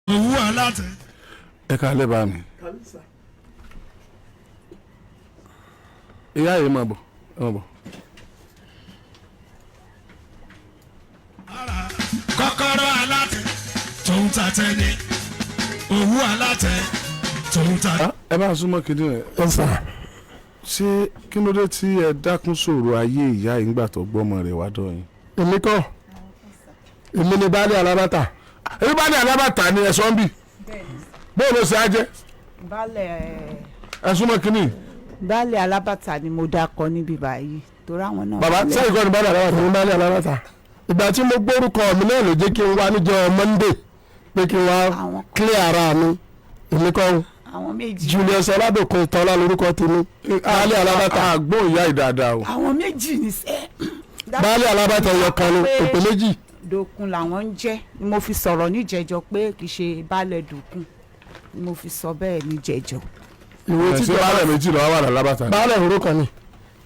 Owó alátẹ. Ẹ káalẹ́ bá mi. Ìyá yìí, máa bọ̀, ẹ máa bọ̀. Kọ́kọ́rọ́ alátẹ tòun tàtẹ ni owó alátẹ tòun tàtẹ. Ah, ẹ bá súnmọ́ kìíní rẹ̀. Yes, sir. Ṣé kí ló dé tí ẹ dákún sọ̀rọ̀ ayé ìyá yìí ńgbà tó gbọ́mọ rẹ̀ wá dọ̀ yín? Èmi kọ́, èmi ni baálé alábàtà. Èyí bá ní alábàtà ni ẹ sọ ń bì, bóun ló ṣe á jẹ́? Baálẹ̀. Ẹ súnmọ́ kìíní. Baálẹ̀ alábàtà ni mo dákọ níbí báyìí torí àwọn náà. Bàbá, sẹ́yìn kọ́ ni bá dàda wà. Èmi baálé alábàtà. Ìgbà tí mo gbórúkọ mi náà ló jẹ́ kí n wá níjọ́ Monday pé kí n wá Àwọn clear ara mi. Èmi kọ́ o. Àwọn méjì. Julius Ọládòkun Ìtọ́lá lórúkọ tèmi, baálé alábàtà. Àgbọ̀n ìyá yìí dáadáa o. Àwọn méjì ní sẹ́. Baálé alábàtà ẹyọ kan ni, òpè méjì. Dòkun làwọn ń jẹ́ ni mo fi sọ̀rọ̀ níjẹ̀jọ́ pé kì í ṣe baálẹ̀ Dòkun ni mo fi sọ bẹ́ẹ̀ níjẹ̀jọ́. Ìwé ẹ ṣe tíjọba baálẹ̀ méjì lọ́wọ́ wà lálábàtà ni. Baálé òró kan ni.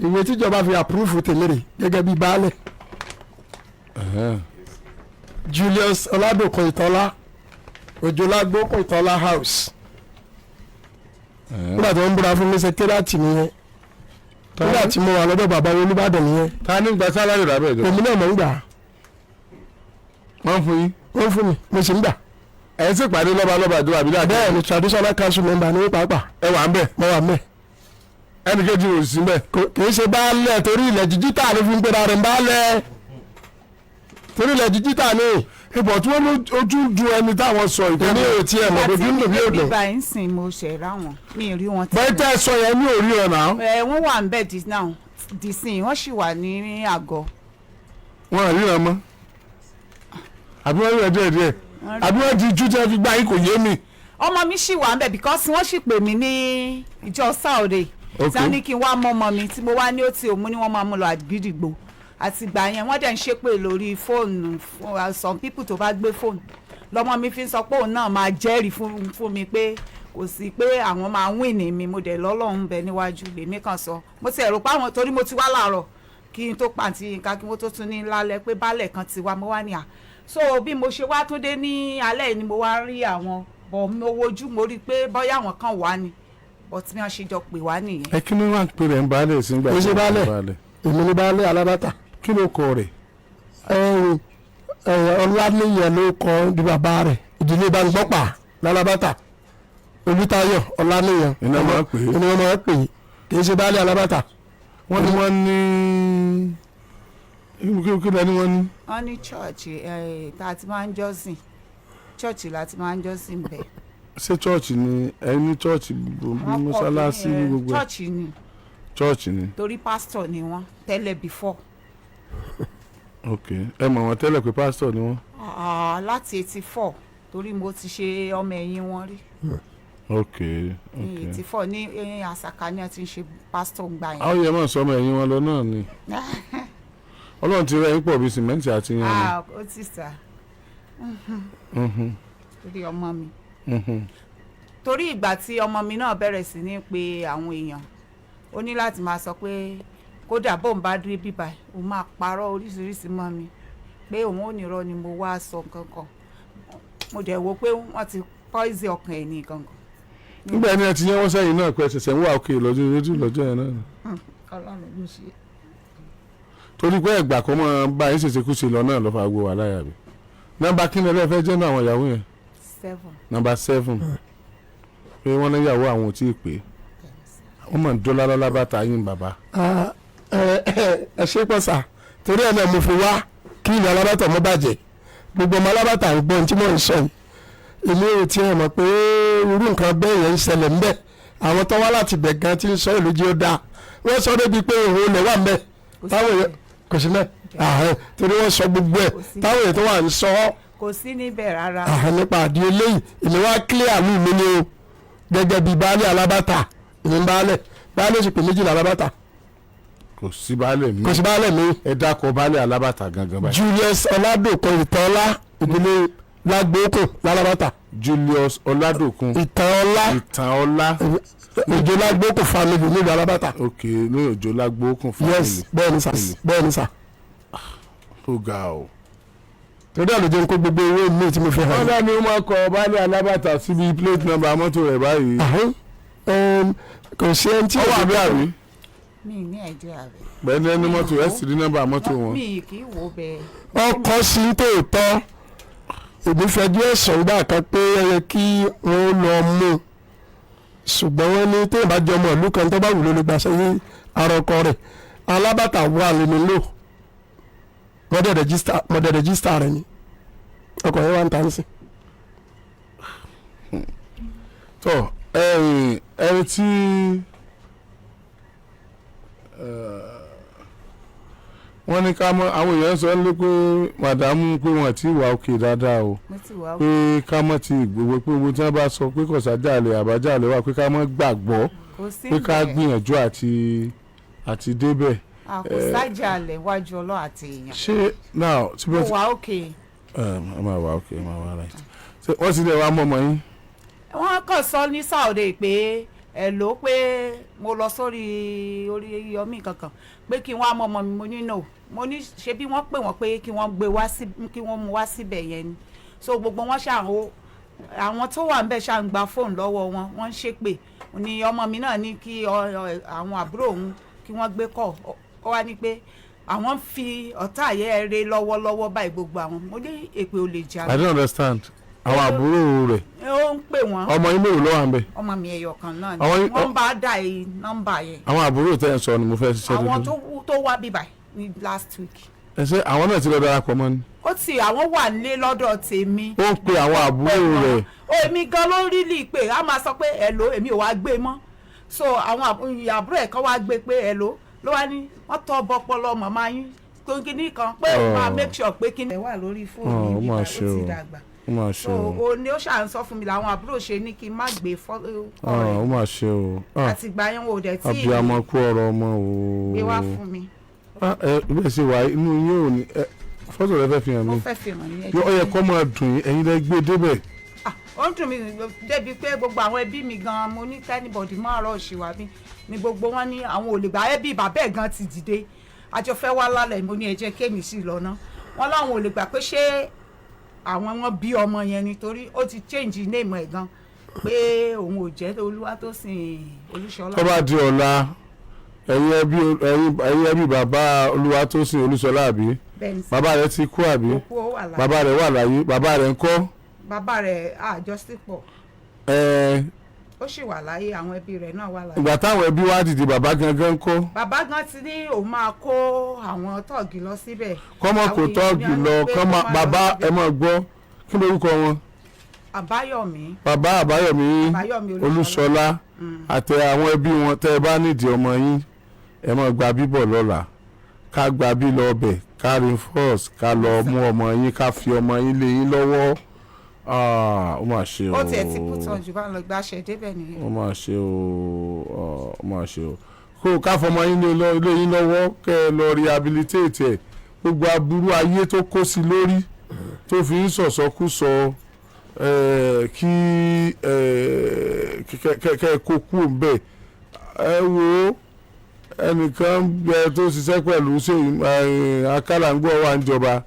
Ìwé tíjọba fi àpúrúfù tèmi rè gẹ́gẹ́ bí baálé. Ẹ̀hẹ́n. Julius Ọládòkun Ìtọ́lá, Òjòlágbó Ìtọ́lá house. Ẹ̀hẹ́n. Nígbà tí wọ́n ń búra fún mi sẹkẹ́rìàtì nìyẹn, nígbà tí mo wà lọ́dọ̀ bàbá Olúbàdàn nìyẹn. Ta ní gba sálárì lábẹ́ ìjọba? Èmi náà mọ̀ ń gbà. Wọ́n fún yín? Wọ́n fún mi, mo sì ń gbà. Ẹ̀ ń sì pàdé lọ́ba lọ́ba ìjọba àbí láti. Bẹ́ẹ̀ ni, traditional council member ní pàápàá. Ẹ wà ń bẹ̀? Mo wà mẹ́. Ẹnì kejì ò sí ń bẹ̀. Kì í ṣe baálẹ̀ torí ilẹ̀ jíjítà ló fi ń pera rẹ̀ ń baálẹ̀, torí ilẹ̀ jíjítà ni. Ìbọ̀ tí wọ́n ló ojú ń dun ẹni táwọn sọ ìfẹ́. Èmi ò tiẹ̀ mọ̀ bójú ń dùn bí òdùn. Bíbá yín sìn, mo ṣẹ̀ ráwọn, mi ì rí wọn. Bẹ́ẹ̀ tẹ́ ẹ sọ yẹn ní òrí ẹ̀ náà. Ẹ wọ́n wà ń bẹ̀ di now di sin, wọ́n sì wà ní àgọ́. Wọn à ríran mọ́, àbí wọ́n ríran díẹ̀ díẹ̀, àbí wọ́n di ju tí wọ́n fi gbá yín, kò yé mi. Ọmọ mi sì wà ń bẹ̀ because wọ́n sì pè mí ní ìjọ Saturday. Ok. Tí wọ́n ní kí n wá mọ́ ọmọ mi, tí mo wá ní ó ti òmu ni wọ́n máa mú lọ àgídìgbò. Àti ìgbà yẹn, wọ́n dẹ̀ ń ṣépè lórí fóònù fún some people tó bá gbé fóònù lọ́mọ mi fi ń sọ pé òun náà máa jẹ́rìí fún mi pé kò sí pé àwọn máa win ní mi. Mo dẹ̀ lọ́lọ́run bẹ níwájú lèmi kan sọ. Mo ti ẹ̀rọ pé àwọn, torí mo ti wá láàárọ̀ kí n tó pàǹtí nǹkan, kí wọ́n tó tún ní lálẹ́ pé baálẹ̀ kan ti wá. Mo wá ní à, so bí mo ṣe wá tún dé ní alẹ́ yìí ni mo wá rí àwọn bọ̀. Mo wojú, mo rí i pé bóyá àwọn kan wà ní, but bí wọ́n ṣe jọ pè wá nìyẹn. Ẹ kí ló wà ń pè rẹ̀ ń baálẹ̀ sí gbà? Kò ṣe baálẹ̀. Èmi ni baálé alábàtà. Kí ló kọ rẹ̀? Ẹ̀yìn Ọláníyàn ló kọ bí bàbá rẹ̀, ìdílé Báńgbọ́pà lálábàtà, Olùtayọ̀ Ọláníyàn. Iná máa ń pè é. Iná máa ń pè é. Kì í ṣe baálé alábàtà. Wọ́n ní wọ́n ní kí lẹ́ni wọ́n ní. Wọ́n ní church tá a ti máa ń jọ́sìn, church la ti máa ń jọ́sìn bẹ́ẹ̀. Ṣé church ni ẹ ní? Church, mọ́sálásí ní gbogbo ẹ̀? Church ni. Church ni. Torí pastor ni wọ́n tẹ́lẹ̀ before. Ok, ẹ mọ̀ wọ́n tẹ́lẹ̀ pé pásítọ̀ ni wọ́n? Ah, láti 84, torí mo ti ṣe ọmọ ẹ̀yìn wọn rí. Ní 84 ní Àsàkà ni wọ́n ti ń ṣe pastor gbà yẹn. Àwọn yẹn mọ̀ sọmọ ẹ̀yìn wọn lọ náà ni. Ọlọ́run ti rẹ̀ yín pọ̀ bíi sìmẹ́ǹtì àti yanrìn. Ah, ó ti sà torí ọmọ mi, torí ìgbà tí ọmọ mi náà bẹ̀rẹ̀ sí ní pe àwọn èèyàn, ó ní láti máa sọ pé kódà bóun bá dé bíbá, òun máa parọ́ oríṣiríṣi mọ́ mi pé òun ò ní irọ́ ni mo wá sọ nǹkan kan. Mo dẹ̀ wo pé wọ́n ti poison ọkàn ẹ̀ ní kankan. Nígbà yẹn ni ẹ ti yẹn wọ́n sẹ́yìn náà pé ẹsẹ̀ ń wà òkè lọ́jọ́ rédíò lọ́jọ́ yẹn náà ni. Ọlọ́run ló ṣe. Torí pé ẹgbà kọ́ mọ́ bá yín ṣèṣe kúṣe lọ náà ló fa gbó wà láyà mi. Nọ́mbà kí ni ẹ fẹ́ jẹ́ náà àwọn ìyàwó yẹn? 7. Nọ́mbà 7, pé wọ́n ní ìyàwó àwọn ò tí ì pé wọ́n mọ̀ ń dọ́là lọ́lá bàtà yín bàbá. Ah, ẹ ẹ ṣe pọ̀ sà, torí ẹ̀ náà mo fi wá kí ilẹ̀ alábàtà mọ́ bàjẹ́. Gbogbo ọmọ alábàtà ń gbọ́ ohun tí mò ń sọ yìí. Èmi ò tiẹ̀ mọ̀ pé irú nǹkan bẹ́ẹ̀ yẹn ń ṣẹlẹ̀ ńbẹ̀. Àwọn tó wá láti bẹ̀ gan ti ń sọ ìlú jí ó dáa. Wọ́n sọ débi pé òun lè wà ńbẹ̀. Kò sí táwọn èèyàn kò sí mẹ́ ààrẹ, torí wọ́n sọ gbogbo ẹ̀. Kò sí. Táwọn èèyàn tó wà ń sọ ọ́. Kò sí níbẹ̀ rárá. Àhán, nípa àdí eléyìí, èmi wá clear àlù mi ni o gẹ́gẹ́ bíi baálé alábàtà. Èmi ń baálẹ̀, baálé sì pé méjìlá alábàtà. Kò sí baálé mi. Kò sí baálé mi. Ẹ dákọ̀ baálé alábàtà gangan báyìí. Julius Ọládòkun Ìtọ́lá, ìdílé Lágbókò lálábàtà. Julius Ọládòkun Ìtànọlá. Ìtànọlá. Òjò Lágbókò family nílùú Alábàtà. Ok, ní Òjò Lágbókùn family. Yes, bẹ́ẹ̀ ni sà, bẹ́ẹ̀ ni sà. Ó ga o. Torí ẹ̀ ló jẹ́ n kó gbogbo owó mi tí mo fi hàn Wọ́n yín. dá ní wọ́n kọ baálé alábàtà síbi plate number mọ́tò rẹ̀ báyìí. Ahán. Kò sí ẹni tí Ó wà bí àbí? Mi ní ẹ̀jẹ̀ rẹ̀. Bẹ́ẹ̀ ni mọ́tò ẹ̀ sì rí nọ́mbà mọ́tò wọn. Mi kì í wò bẹ́ẹ̀. Ọkọ̀ sí tòótọ́. Èmi fẹjú ẹ̀sùn gbà kan pé ó yẹ kí wọ́n lọ mú un, ṣùgbọ́n wọ́n ní téèyàn bá jẹ ọmọ ìlú kan, tó bá wù ló lè gbàṣẹ yí ara ọkọ rẹ̀. Alábàtà wà lẹ́nu lò, wọ́n dẹ̀ register rẹ̀ ni ọkọ̀ yẹn wà ń tà ń sìn. Tọ ẹyìn ẹni tí wọ́n ní ká mọ̀, àwọn èèyàn sọ ní pé màdàmú pé wọ́n ti wà òkè dáadáa o, Mo ti wà ó. pé ká mọ̀ ti gbogbo pé gbogbo tí wọ́n bá sọ pé kọ̀sájàlẹ̀ àbájàlẹ̀ wà, pé ká mọ̀ gbàgbọ́, Kò sí pé ká bẹ́ẹ̀. gbìyànjú àti débẹ̀. A kò sájàlẹ̀ wájú ọlọ́ àti èèyàn. Ṣé now tí Mo wọ́n ti wà òkè. Ẹ máa wà òkè, ẹ máa wà right. Ṣé wọ́n ti lè wá mọ́ ọmọ yín? Wọ́n kàn sọ ní Saturday pé ẹ ló pé mo lọ sórí orí yọmí kankan pé kí wọ́n á mọ ọmọ mi. Mo ní no, mo ní ṣe bí wọ́n pè wọ́n pé kí wọ́n gbé wá sí, kí wọ́n mú wá síbẹ̀ yẹn ni. So gbogbo wọn ṣàwọn àwọn tó wà níbẹ̀ ṣà ń gba fóònù lọ́wọ́ wọn, wọ́n ń ṣépè ní ọmọ mi náà ní kí àwọn àbúrò òun kí wọ́n gbé kọ̀. Ó wá ní pé àwọn ń fi ọ̀tá àyẹ́ rẹ lọ́wọ́lọ́wọ́ báyìí gbogbo àwọn. Mo ní èpè ò lè jà. I don't understand. Àwọn àbúrò rẹ̀? Ó ń pè wọ́n. Ọmọ yín mélòó ló wà ń bẹ̀? Ọmọ mi ẹyọ kan náà ni. Wọ́n bá dà í nọ́mbà yẹn. Àwọn àbúrò tẹ́ ẹ̀ sọ ni mo fẹ́ ṣiṣẹ́ Àwọn lójú. tó wá bíbà ní last week. Ẹ ṣe àwọn náà ti lọ darapọ̀ mọ́ ni? Ó ti àwọn wà nílé lọ́dọ̀ tèmi. Ó ń pe àwọn àbúrò rẹ̀? Ó èmi gan ló rí lì pé a máa sọ pé hello, èmi ò wá gbé mọ́. So àwọn àbúrò ẹ̀ kan wá gbé pé hello, ló wá ní wọ́n tọ́ bọ́pọlọ màmá yín kíní kan pé ó máa Oh. make sure pé kíní. Ẹ wà lórí fóònù Oh, ó mi mà bíbá, ó ṣe ti o. dàgbà. Ó mà ṣe So o. o ní ó ṣà ń sọ fún mi làwọn àbúrò ṣe ní kí n má gbé fọ́ Ah, ó rẹ̀. mà ṣe o. Ah, Àtìgbà yẹn wọn ò dẹ̀ tí ì abiyamọ kú ọ̀rọ̀ ọmọ o. gbé wá fún mi. Ah, ẹ bẹ́ẹ̀ ṣe wà inú yín ò ní ẹ fọ́tò rẹ fẹ́ fi hàn Mo mí. fẹ́ fi hàn yín. Ó yẹ kó máa dùn yín, ẹ̀yin lẹ gbé débẹ̀. Ah, ó ń dùn mí débi pé gbogbo àwọn ẹbí mi gan, mo ní anybody máa rọ̀ ṣì wá bí ni gbogbo wọn ní àwọn ò lè gbà. Ẹbí bàbá ẹ̀ gan ti dìde, àjọ fẹ́ wá lálẹ́. Mo ní ẹ jẹ́ kémi sí lọ́nà wọn láwọn ò lè gbà pé ṣé àwọn wọn bí ọmọ yẹn nítorí ó ti change name ẹ̀ gan pé òun ò jẹ́ Olúwatósìn Olúṣọlá. Tó bá di ọ̀la, ẹ̀yin ẹbí, ẹ̀yin ẹbí bàbá Olúwatósìn Olúṣọlá, àbí? Bẹ́ẹ̀ ni sir. Bàbá rẹ̀ ti kú, àbí? Òkú, ó wà láyé. Bàbá rẹ̀ wà láyé? Bàbá rẹ̀ ńkọ́? Bàbá rẹ̀ àjọṣepọ̀. Ẹ Ó sì wà láyé, àwọn ẹbí rẹ̀ náà wà láyé. Ìgbà táwọn ẹbí wá dìde, bàbá gangan ńkọ́? Bàbá gan ti ní òun máa kó àwọn tọ́ọ̀gì lọ síbẹ̀. Kọ́mọ kò Àwọn tọ́ọ̀gì èèyàn lọ ní pé kọ́mọ kó má lọ bàbá síbẹ̀. Ẹ máa gbọ́, kí lorúkọ wọn? Àbáyọ̀mí. Bàbá Àbáyọ̀mí. Àbáyọ̀mí. Olúṣọlá àti àwọn ẹbí wọn, tẹ́ ẹ bá nídìí ọmọ yín, ẹ máa gba bíbọ̀ lọ́la, ká gba bí lọ ọbẹ̀, ká reinforce, ká lọ mú ọmọ yín, ká fi ọmọ yín lé yín lọ́wọ́. Ah, ó mà ṣe o. Ó tiẹ̀ ti put on jù bá ń lọ gbàṣẹ débẹ̀ nìyẹn. Ó mà ṣe o. Ah, ó mà ṣe o. Kó o ká fọmọ yín lé yín lọ́wọ́, kẹ́ ẹ lọ rehabilitate ẹ̀. Gbogbo aburú ayé tó kó sí lórí tó fi ń sọ̀sọ́kúsọ, kí kẹ́ ẹ kó kú bẹ́ẹ̀. Ẹ wo ẹnìkan bẹ tó ṣiṣẹ́ pẹ̀lú ṣe akálàǹgbọ̀ wà ń jọba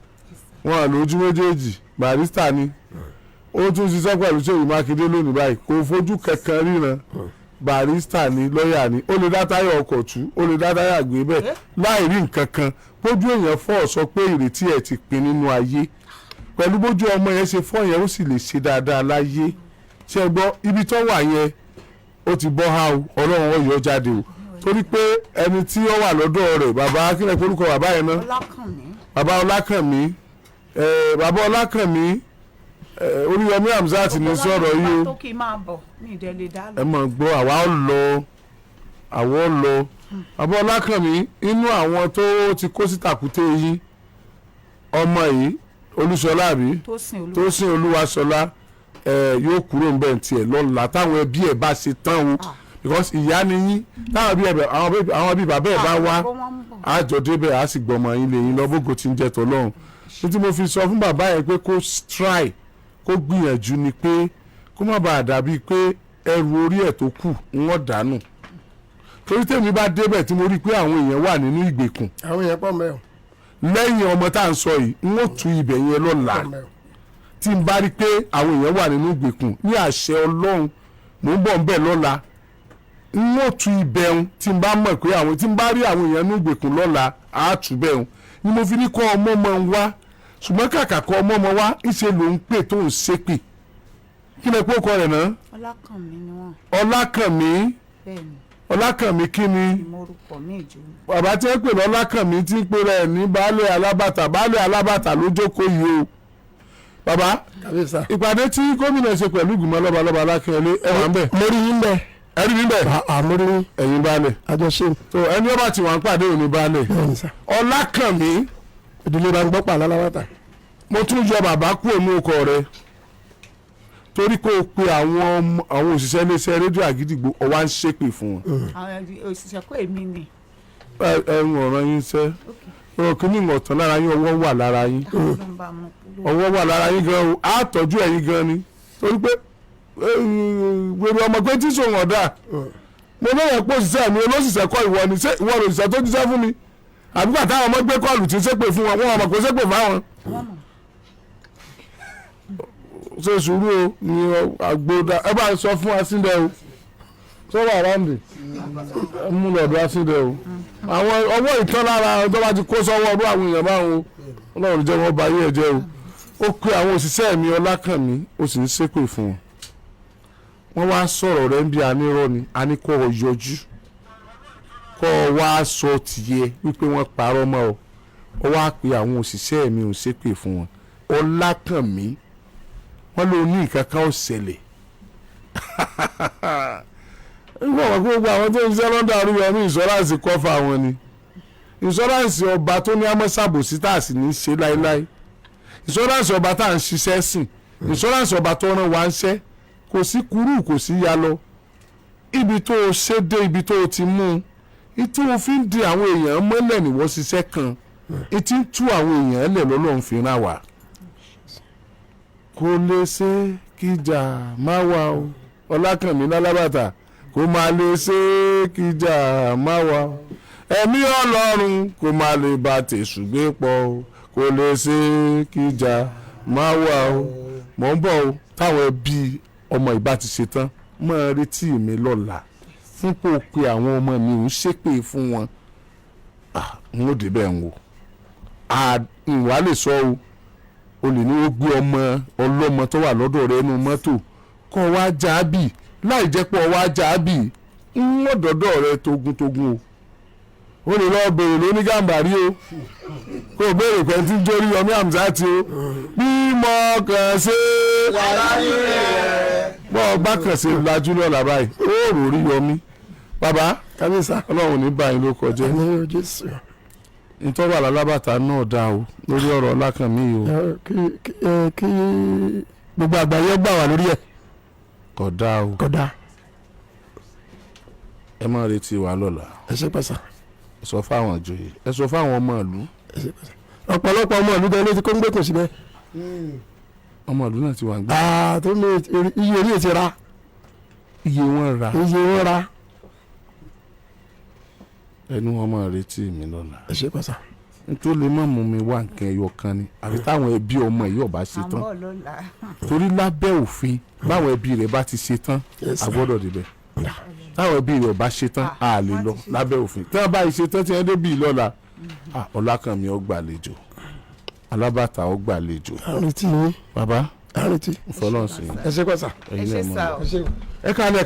wọn à lójú méjèèjì, barrister ni. Ó tún ṣiṣẹ́ pẹ̀lú Ṣèyí Mákindé lónìí báyìí, kò fojú kankan ríran. Barrister ni, lọ́ọ̀yà ni. Ó lè dá táyà ọkọ̀ tú, ó lè dá táyà gbé bẹ́ẹ̀ láì rí nǹkan kan. Bójú èèyàn fọ́ sọ pé ìrètí ẹ̀ ti pin nínú ayé, pẹ̀lú bójú ọmọ yẹn ṣe fọ́ yẹn, ó sì lè ṣe dáadáa láyé. Ṣe gbọ́, ibi tó wà yẹn ó ti bọ́ ha o, Ọlọ́run ó yọ jáde o, torí pé ẹni tí ó wà lọ́dọ̀ rẹ̀, bàbá kílẹ̀ korúkọ bàbá yẹn náà? Ọlákànmí. Bàbá Ọlákànmí, bàbá Ọlákànmí, Oríyọmí Hamzat ní sọ̀rọ̀ yìí o. Tó kí n máa bọ̀ ní ìdẹ́lẹ̀ dá lọ. Ẹ mọ̀ gbọ́, àwa ó lọ, àwa ó lọ. Bàbá Ọlákànmí, inú àwọn tó ti kó sí tàkúté yín, ọmọ yìí Olúṣọlá, àbí? Tó sin Olúwa. Tó sin Olúwaṣọlá, yóò kúrò ń bẹ̀ tiẹ̀ lọ́la táwọn ẹbí ẹ̀ bá ṣe tán o, because ìyá ni yín. Táwọn ẹbí ẹ̀ bẹ̀, àwọn ẹbí bàbá ẹ̀ bá wá, Kó wọ́n ń bọ̀. àjọ débẹ̀, á sì gbọ́mọ yín lé yín lọ bógo tí ń jẹ́ tọ́lọ́run. Ní tí mo fi sọ fún bàbá yẹn pé kó try, kó gbìyànjú ni pé kó má bàa dàbí pé ẹrù orí ẹ̀ tó kù wọ́n dànù, torí tèmi bá débẹ̀ tí mo rí i pé àwọn èèyàn wà nínú ìgbèkùn. Àwọn èèyàn pọ̀ mẹ́ọ̀. Lẹ́yìn ọmọ tá à ń sọ yìí, n ó tu ibẹ̀ yẹn lọ́la tí n bá rí pé àwọn èèyàn wà nínú ìgbèkùn ní àṣẹ Ọlọ́run. Mò ń bọ̀ ń bẹ̀ lọ́la, n ó tu ibẹ̀ ń tí n bá mọ̀ pé àwọn tí n bá rí àwọn èèyàn nínú ìgbèkùn lọ́la, á tù bẹ̀ ń ni mo fi ní kọ́ ọmọ ọmọ ń wá. Ṣùgbọ́n kàkà kọ́ ọmọ ọmọ wá, ńṣe ló ń pè tó ń ṣépè. Kí lẹ pé ó kọ rẹ̀ náà? Ọlákànmí ni wọ́n. Ọlákànmí? Bẹ́ẹ̀ ni. Ọlákànmí kí ni? Ìmọ̀rúkọ mi ìjọ. Bàbá tí ń pè lọ́lákànmí, tí ń pè rẹ̀ ní baálé Alábàtà, baálé Alábàtà ló jókòó yìí o, bàbá. Kábíyèsí. Ìpàdé tí gómìnà ṣe pẹ̀lú ìgbìmọ̀ lọ́balọ́ba Alákínyẹlé, ẹ wà ń bẹ̀? Mo rí yín bẹ́ẹ̀. Ẹ rí mi bẹ̀? Àmọ́ rí yín. Ẹ̀yin baálẹ̀. Àjọṣe. Tó ẹni ọba tí wà ń pàdé òní baálẹ̀. Bẹ́ẹ̀ ni sà. Ọlákànmí. Ìdílé bá ń gbọ́ pàlà Alábàtà. Mo tún yọ bàbá kúrò ní ọkọ rẹ torí kó o pe àwọn àwọn òṣìṣẹ́ iléeṣẹ́ rédíò Àgídìgbò, ọwá ń ṣépè fún wọn. Àwọn òṣìṣẹ́ kó èmi ni. Ẹ ń ọ̀ràn yín sẹ́ ọ̀rọ̀ kìíní ìwọ̀ntàn lára yín, ọwọ́ wà lára yín. Ló ń bá mu kúrò. Ọwọ́ wà lára yín gan o, á tọ́jú ẹ̀yin gan ni, torí pé gbèrè ọmọ pé tí sòun ọ̀dà mo lóye pé òṣìṣẹ́ mi olóṣìṣẹ́ kọ́ ìwọ ni. Ṣé ìwọ lòṣìṣẹ́ tó jíṣẹ́ fún mi àbí bàtà àwọn ọmọ gbé kọ́ọ̀lù tí ń ṣépè fún wọn, wọn ọmọ kò ṣépè fáwọn? Wọ́n mọ̀. Ṣe sùúrù o ní àgbòdà. Ẹ bá ń sọ fún Asíndẹ o, sọ́wọ́ àràǹdì ẹ mú lọ́dọ̀ Asíndẹ o. Àwọn ọwọ́ ìtàn lára tó bá ti kó sọ́wọ́ ọdún àwọn èèyàn báwọn o, Ọlọ́run jẹ́ wọ́n ba ayé ẹ̀ jẹ́ o. Ó pe àwọn òṣìṣẹ́ mi Ọlákànmí, ó sì ń ṣépè fún wọn. Wọ́n wá sọ̀rọ̀ rẹ̀ ń bí anírọ́ ni a ní kó o yọjú, kó o wá sọ tìyẹ wípé wọ́n parọ́ mọ́ ọ. Ọ wá pe àwọn òṣìṣẹ́ mi, ò ṣépè fún wọn. Ọlákànmí, wọ́n ló ní nǹkan kan ó ṣẹlẹ̀ nígbà wọn kó gbogbo àwọn tó ń ṣiṣẹ́ lọ́dọ̀ Àríyọmí, insurance cover wọn ni. Insurance ọba tó ní amọ́sàbòsí tá a sì ní í ṣe láéláé, insurance ọba tá à ń ṣiṣẹ́ sìn, insurance ọba tó rán wa ń ṣẹ́, kò sí kúrú, kò sí ya lọ ibi tó o ṣe dé, ibi tó o ti mú un ìtí o fi ń di àwọn èèyàn mọ́lẹ̀ níwọ̀ ṣiṣẹ́ kan, ìtí ń tú àwọn èèyàn lẹ̀ lọ́lọ́run fi ràn wá. Kò lè ṣe kíjà má wà o, Ọlákànmí lálábàtà, kò má lè ṣe kíjà má wà o. Ẹ̀mí Ọlọ́run kò má lè bá tèṣù gbé pọ̀ o. Kò lè ṣe kíjà má wà o. Mò ń bọ̀ o. Táwọn ẹbí ọmọ ìbá ti ṣe tán, máa retí mi lọ́la fún kó o pe àwọn ọmọ mi, ò ń ṣépè fún wọn. Ah, n ó débẹ̀ ń wò ìwà lè sọ o. O lè ní ó gbé ọmọ ọlọ́mọ tó wà lọ́dọ̀ rẹ nínú mọ́tò kọ́ wá jábì láì jẹ́ pé ọ wá jábì ń wọ́n dọ́dọ̀ rẹ togun-togun o. Ó lè lọ́ọ́ béèrè lóní gàmbàrí o, kó o béèrè pé tí ń jórí Yọmí Hamzat o. Bí mo kàn ṣe bọ́ ọ bá kàn ṣe lajú lọ́la báyìí, ó rò rí Yọmí bàbá. Kábíyèsí. Ọlọ́run ní báyìí ló kọjá. Ní Jésù. Nítorí wà lálábàtà náà dá o lórí ọ̀rọ̀ Ọlákànmí yìí o. Kí gbogbo àgbáyé gbà wá lórí ẹ̀. Kò dáa o. Kódà. Ẹ má retí wa lọ́la. Ẹ ṣe pàṣà. Ẹ sọ fáwọn ìjòyè, ẹ sọ fáwọn ọmọ ìlú. Ẹ ṣe pàṣà. Ọ̀pọ̀lọpọ̀ ọmọ ìlú gan ló ti kó ń gbèkùn síbẹ̀. Ọmọ ìlú náà ti wà ń gbé. Tó ní iye orí ti ra. Iye wọn ra. Iye wọn ra. Ẹnu wọn máa retí mi lọ́la. Ẹ ṣe pàṣà. Nítorí lè má mú mi wá nǹkan ẹyọ kan ni, àfi táwọn ẹbí ọmọ yìí ọba ṣe À ń tán. bọ̀ lọ́la. Torí lábẹ́ òfin, báwọn ẹbí rẹ̀ bá ti ṣe tán, Yes, a sir. gbọ́dọ̀ débẹ̀. Táwọn ẹbí rẹ̀ ọba ṣe tán, a lè wọ́n lọ ti ṣe. lábẹ́ òfin. Tí wọ́n bá ṣe tán, tí wọ́n débi lọ́la, Ọlákànmí ó gbàlejò, Alábàtà ó gbàlejò. À ń retí yín. Bàbá. À ń retí. Ìfọlọ́sìn. Ẹ ṣe pàṣà. Ẹ ṣe sá o. Ẹ ṣe. Ẹ káàlẹ́.